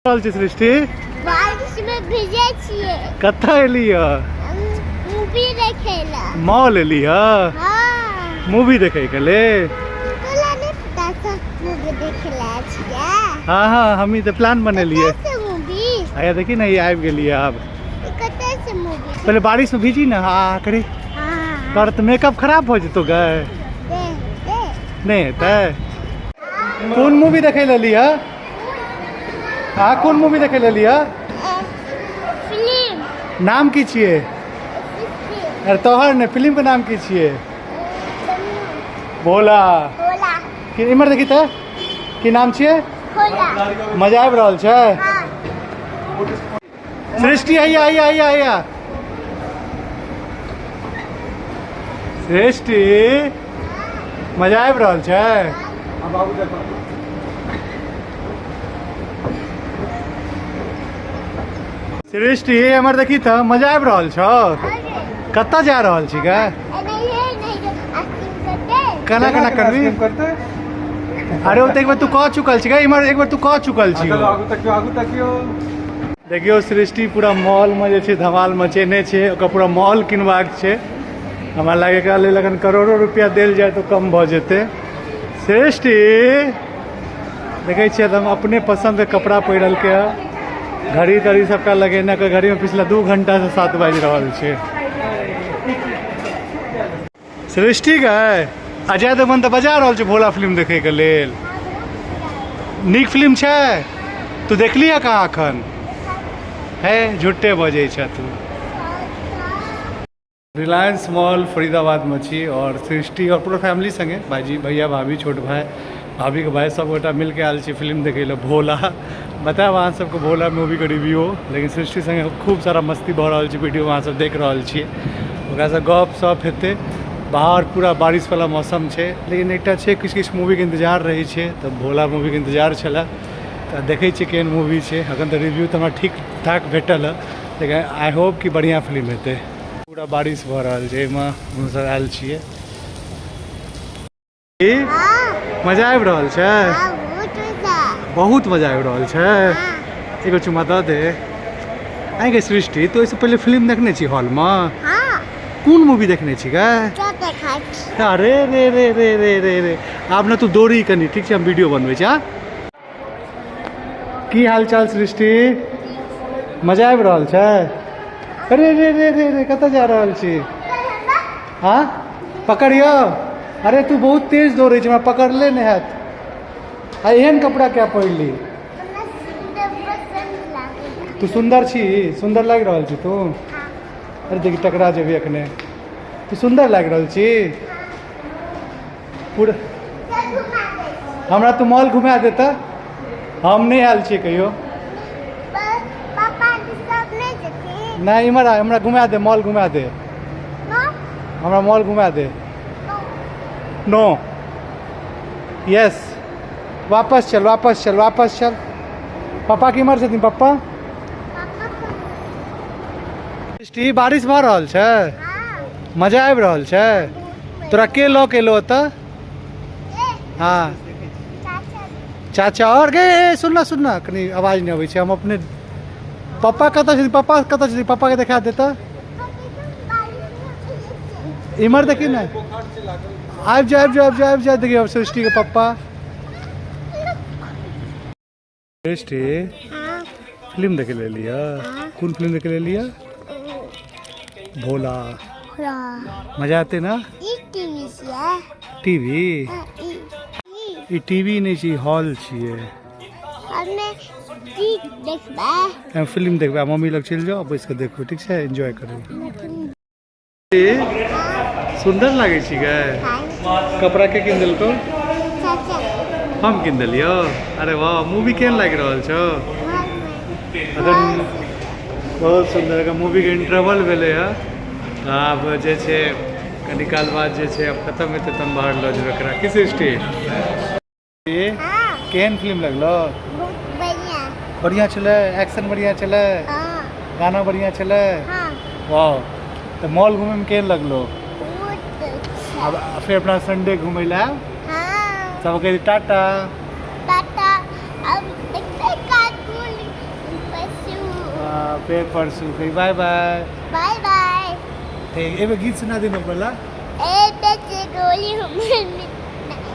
रहल छै सृष्टि? बारिश में भिजै छियै। कतऽ एली ह? मूवी देखे ला। मॉल एली ह? हाँ। मूवी देखे के लेल? तोला नहीं पता था मूवी देखे ला छियै? हाँ हाँ, हमही तऽ प्लान बनेलियै। कतऽ से मूवी? आया देखी ने, ई आबि गेलियै आब। ई कतऽ से मूवी? पहिले बारिश में भीजी ने, हाँ करे। हाँ। तोहर तऽ मेकअप खराब भऽ जेतौ गै। दे दे। नहि हेतै? कोन मूवी देखै लए एली ह? अहाँ कोन मूवी देखै लए एली ह? फिल्म। नाम की छियै? अरे तोहर ने, फिल्म के नाम की छियै? भोला। भोला। कि इम्हर देखी तऽ, की नाम छियै? भोला। मजा आबि रहल छै? हाँ। सृष्टि, हैया हैया हैया हैया, सृष्टि, मजा आबि रहल छै? सृष्टि, हमर देखी तऽ, मजा आबि रहल छौ? कतऽ जा रहल छी गे? केना केना करबी? करते। अरे ओ तऽ एक बेर तू कह चुकल छी गे, इम्हर एक बेर तू कह चुकल छी। चलो, आगू तकियो, आगू तकियो। देखियौ, सृष्टि पूरा मॉलमे जे छै धमाल मचेने छै। ओकरा पूरा मॉल किनबाक छै। हमरा लागै एकरा लेल अखन करोड़ो रुपया देल जाय तऽ कम भऽ जेतै। सृष्टि देखै छियै तऽ हम अपने पसन्दके कपड़ा पहिरलकै हँ, घड़ी तड़ी सबटा लगेने। घड़ीमे पिछला 2 घंटासँ 7 बाजि रहल छै। सृष्टि गै, अजय देवगन तऽ बजा रहल छै भोला फिल्म देखैके लेल। नीक फिल्म छै? तू देखली है कहाँ अखन? हे, झूठे बजै छ तू। रिलायंस मॉल फरीदाबादमे छी और सृष्टि और पूरा फैमिली संगे, भाईजी, भैया, भाभी, छोट भाई, भाभीके भाई, सब गोटा मिलके आयल छी फिल्म देखै लए भोला। बतायब अहाँ सबके भोला मूवीके रिव्यू। लेकिन सृष्टि संगे खूब सारा मस्ती भऽ रहल छै, वीडियो अहाँ सब देख रहल छियै। ओकरासँ गप सप हेतै। बाहर पूरा बारिशवला मौसम छै, लेकिन एकटा छै, किछु किछु मूवीके इन्तजार रहै छै, तऽ भोला मूवीके इन्तजार छलए, तऽ देखै छियै केहन मूवी छै। एखन तऽ रिव्यू तऽ हमरा ठीक ठाक भेटल हँ, लेकिन I hope कि बढ़िआँ फिल्म हेतै। पूरा बारिश भऽ रहल छै, एहिमे हमसभ आयल छियै। की मजा आबि रहल छै? बहुत मजा आबि रहल छै। एगो चुमा दऽ दे। आइ गे सृष्टि, तो ओहिसँ पहिले फिल्म देखने छी हॉलमे? कोन मूवी देखने छी गे? अरे रे रे रे रे रे रे, आब ने तू दौड़ी कनि, ठीक छै? हम वीडियो बनबै छी। की हाल चाल सृष्टि? मजा आबि रहल छै? अरे रे रे रे रे, कतऽ जा रहल छी? हाँ, पकड़ियौ। अरे तू बहुत तेज दौड़ै छै, हमरा पकड़ले नहि हैत। आ एहन कपड़ा क्या पहिरली तू? सुन्दर छी? सुन्दर लागि रहल छी तू? अरे देखी, टकरा जेबही अखने। तू सुन्दर लागि रहल छी पूरा। हमरा तू मॉल घुमा दे तऽ, हम नहि आयल छियै कहियो। नहि, इम्हर आ, हमरा घुमा दे, मॉल घुमा दे हमरा, मॉल घुमा दे। नो, यस, वापस चल, वापस चल, वापस चल। पप्पा केम्हर छथिन? पप्पा? सृष्टि, बारिश भऽ रहल छै? मजा आबि रहल छै? तोरा के लऽ के एलो ओतऽ? हाँ, चाचा। आओर गे, सुन ना, सुन ना, कनि आवाज नहि अबै छै। हम अपने पप्पा कतऽ छथिन? पप्पा कतऽ छथिन? पप्पाके देखा दे तऽ। इम्हर देखी ने, आबि जाओ, आबि जाओ, आबि जाओ, आबि जाओ। देखियौ सृष्टिके पप्पा। सृष्टि, फिल्म देखे ले लिया? कोन फिल्म देखे ले लिया? भोला। मजा आते ना? टीवी? ई टीवी नहि छै, हॉल छियै। हम फिल्म देखबै। मम्मी लग चलि जाओ, बैस कऽ देखू, ठीक छै? एन्जॉय करू। सुन्दर लागै छी गे। कपड़ा के कीन देलकौ? हम कीन देलियौ? अरे वाह! मूवी केहन लागि रहल छौ अखन? बहुत सुन्दर। मूवीके इंटरवल भेलै हँ। आब जे छै कनी काल बाद जे छै आब खतम हेतै, तहन बाहर लऽ जेबै एकरा। की सृष्टि, केहन फिल्म लगलो? बढ़िया छलै? एक्शन बढ़िया छलै? गाना बढ़िया छलै? वाह! तऽ मॉल घूमैमे केहन लगलो? आब फेर अपना संडे घूमै लए आयब। सब कहै टाटा। टाटा। अब देखते कार्टून। फेर परसू। कही बाय बाय। बाय बाय। ठीक, एगो गीत सुना दिनु पहिला। ए बेचे गोली हमर।